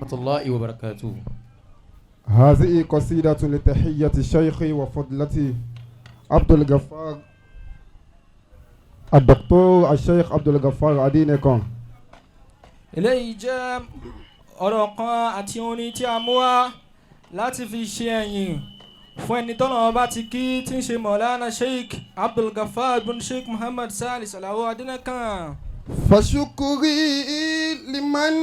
Rahmatulahi wa barakatuh. هذه قصيدة لتحية الشيخ وفضلته عبد الغفار الدكتور الشيخ عبد الغفار أدينكم. Eléyìí jẹ́ ọ̀rọ̀ kan àti orin tí a mú wá láti fi ṣe ẹ̀yìn fún ẹni tọ́lọ́run bá ti kí, tí ń ṣe Mọ̀lánà Sheikh Abdulgafar bin Sheikh Muhammad Salis Alao Adenekan. فشكري لمن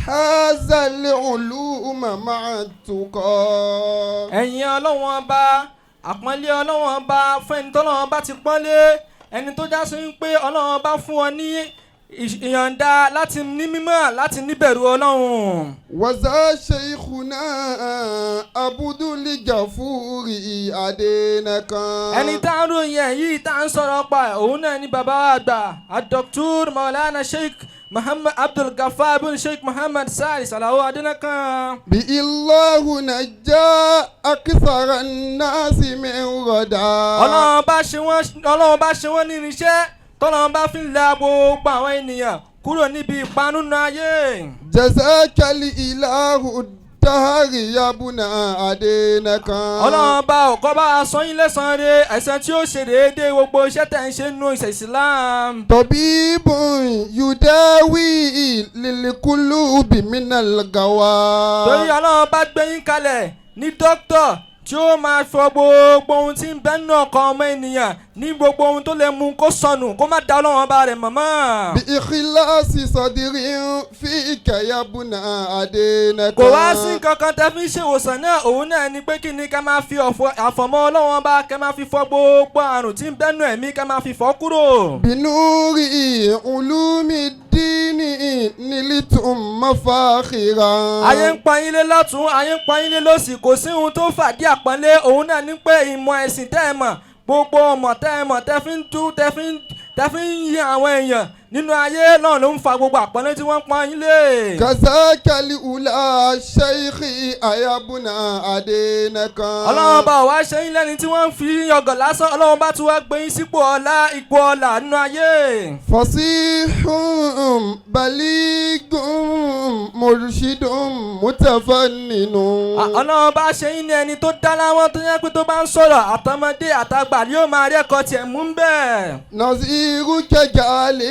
حاز العلوم مع التقى. Ẹ̀yìn Ọlọ́wọ́n Ọba, àpọ́nlé Ọlọ́wọ́n Ọba fún ẹni tọ́lọ́run bá ti pọ́nlé, ẹni tó já sí pé Ọlọ́wọ́n Ọba fún ọ ní ìyọ̀ǹda láti ní mímọ́, láti níbẹ̀rù Ọlọ́run. وذا شيخنا عبد الغفور أدينكا. Ẹni tá à ń ròyìn ẹ̀ yìí, tá à ń sọ̀rọ̀ pa ẹ̀, òun náà ni bàbá wa àgbà Dr. Maulana Sheikh Muhammad Abdul Gafar bin Sheikh Muhammad Salis Alao Adenekan. به الله نجى أكثر الناس من ردى. Ọlọ́run bá ṣe wọ́n ní irinṣẹ́ tọ́lọ́run bá fi ń la gbogbo àwọn ènìyàn kúrò níbi ìparun ayé. جزاك الإله الدهر يا ابن أدينكا. Ọlọ́run bá ọkọ bá a sọ yín lẹ́sàn-án rẹ̀, ẹ̀san tí ó ṣe déédéé gbogbo iṣẹ́ tẹ̀ ń ṣe nínú ìṣẹ̀ Islam. طبيب يداوي للقلوب من الغوى. Torí Ọlọ́run bá gbé yín kalẹ̀ ní dókítà tí ó máa fọ gbogbo ohun tí ń bẹ nínú ọkàn ọmọ ènìyàn, ní gbogbo ohun tó lè mú kó sọnù, kó má dá Ọlọ́run ọba rẹ̀ mọ̀mọ́. بإخلاص صدر فيك يا ابن أدينكا. Kò wá sí nǹkan kan tẹ́ fi ń ṣèwòsàn náà, òun náà ni pé kí ni ká máa fi àfọ̀mọ́ Ọlọ́run ọba, ká máa fi fọ gbogbo àrùn tí ń bẹ nínú ẹ̀mí, ká máa fi fọ́ kúrò. بنور علوم الدين نلتم مفاخرا. Ayé ń pọn yín lé lọ́tún, ayé ń pọn yín lé lọ́sì, kò sí ohun tó fàdí àpọ́nlé, òun náà ní pé ìmọ̀ ẹ̀sìn tẹ́ ẹ mọ̀, gbogbo ọmọ tẹ́ ẹ mọ̀, tẹ́ fi ń tú, tẹ́ fi ń yí àwọn èèyàn nínú ayé náà ló ń fa gbogbo àpọ́nlé tí wọ́n ń pọn yín lé. كذاك الأولى شيخي يا ابن أدينكا. Ọlọ́run bá wá ṣe yín lẹ́ni tí wọ́n ń fi yangàn lásán, Ọlọ́run bá tún wá gbé yín sípò ọlá, ipò ọlà nínú ayé. فصيح بليغ مرشد متفنن. Ọlọ́run bá ṣe yín ní ẹni tó dá láwọn, tó yẹ pé tó bá ń sọ̀rọ̀, àtọmọdé àtàgbà yóò máa rí ẹ̀kọ́ tiẹ̀ mú bẹ́ẹ̀. نظيرك جال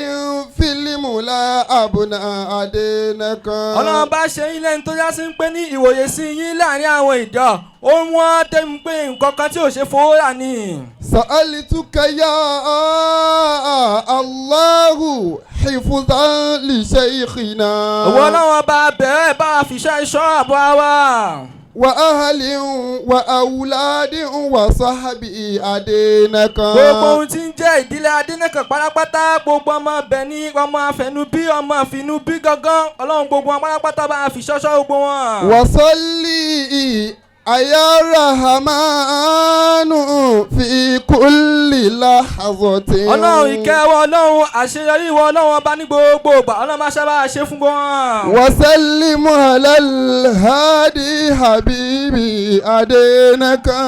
في الملا ابن أدينكا. Ọlọ́run bá ṣe yín lẹ́ni tó yá sí ń pé ní ìwòye sí yín láàrin àwọn ìjọ, ó wọ́n dé ń pé nǹkan kan tí ò ṣe fowó rà ni. سألتك يا الله حفظا لشيخنا. Òwò Ọlọ́run bá bẹ̀rẹ̀ bá a fi ṣọ́ àbọ̀ wa. وأهل وأولاد وصحبه أدينكا. Gbogbo ohun tí ń jẹ́ ìdílé Adénìkan pátápátá, gbogbo ọmọ bẹ̀ ní ọmọ àfẹnubí, ọmọ àfinúbí gangan, Ọlọ́run, gbogbo wọn pátápátá, bá a fi ṣọ́ṣọ́ gbogbo wọn. وصلي يا رحمن في كل لحظة. Ọlọ́run, ìkẹwọ́ Ọlọ́run, àṣeyọrí ìwọ Ọlọ́run ọba ní gbogbo ìgbà, Ọlọ́run máa ṣábà ṣe fún wọn. وسلم على الهادي حبيبي أدينكا،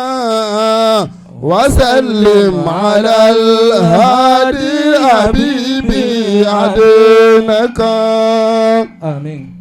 وسلم على الهادي حبيبي أدينكا. Àmín.